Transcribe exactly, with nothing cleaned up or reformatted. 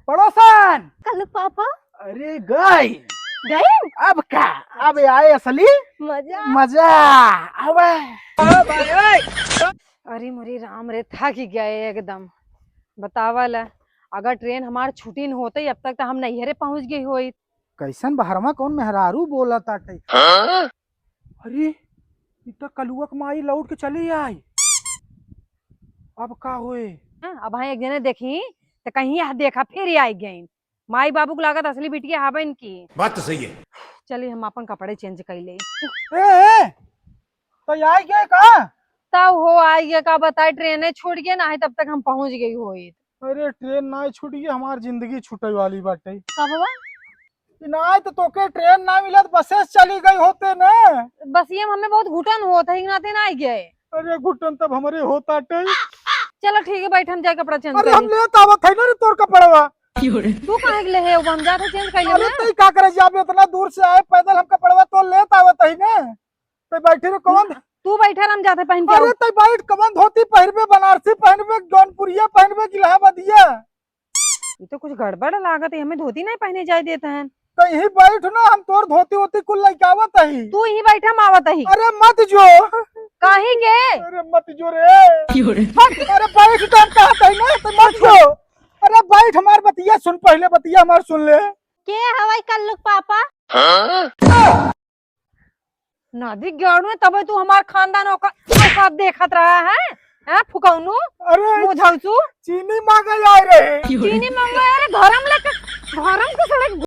पड़ोसन। कल्लू पापा। अरे गई। गई? अब का? अब आए असली मजा। मजा। आवे। अरे मोरे राम रे, थक गए एकदम। बतावा ला, अगर ट्रेन हमार छुट्टी न होते, अब तक तो हम नैहरे पहुँच गई होइत। कैसन बहरमा कौन मेहरारू बोला ताटे? हाँ? अरे, ई त कलुआ के माई लौट के चली आई। अब का होए? हाँ, अब हाँ एक जने देखी, त कहीं यह देखा, फिर ये आई गई। माई बाबू को लागत असली बिटिया हबन की। बात तो सही है। चली, हम अपन कपड़े change कर ले। ए, ए, तो आई गए का? तब हो आई गए का बताए, ट्रेने छूट गए ना, तब तक हम पहुँच गई होइत। अरे, ट्रेन ना छूट गई, हमार जिंदगी छूटे वाली बाटे। कब हुआ? कि नाहीं तो तोके ट्रेन ना मिलत, बसेस चली गई होते ना। बसिया में हमें बहुत घुटन होत है, इनाते ना आई गए। अरे घुटन तब हमरे होता टे। चलो ठीक है, बैठ, हम जाए कपड़ा change अरे कर हम ले। लेत आवत है ना रे तोर कपड़वा। तू काहे के ले है, हम जाते change कर अरे लेना। तई का करे जाबे, इतना दूर से आए पैदल, हम कपड़वा तो लेत आवत है ना। तई बैठे रे कवन। तू बैठे, हम जाते पहन के अरे आऊ। तई बैठ, कवन धोती पहनबे, बनारसी पहनबे, जौनपुरिया पहनबे, इलाहाबादिया। ये तो कुछ गड़बड़ लागत है, हमें धोती नहीं पहने जाए देते हैं। तो यही बैठ ना, हम तोर धोती वोती कुल लइकावत ही। तू यही बैठ, हम आवत ही। अरे मत जो। काहे के? अरे मत जो रे। क्यों रे? अरे बैठ तो हम कहत ही ना, तो मत जो। अरे बैठ, हमार बतिया सुन, पहले बतिया हमार सुन ले। के हवाई कल्लू के पापा? हाँ? नदी गाड़ू में तबे तू हमार खानदान औका-, औकात देखत रहा है, हैं फुकौनू? अरे मुझौसू? चीनी मांगे आए रहे। चीनी मांगे, अरे घरम लेके, घरम के सड़क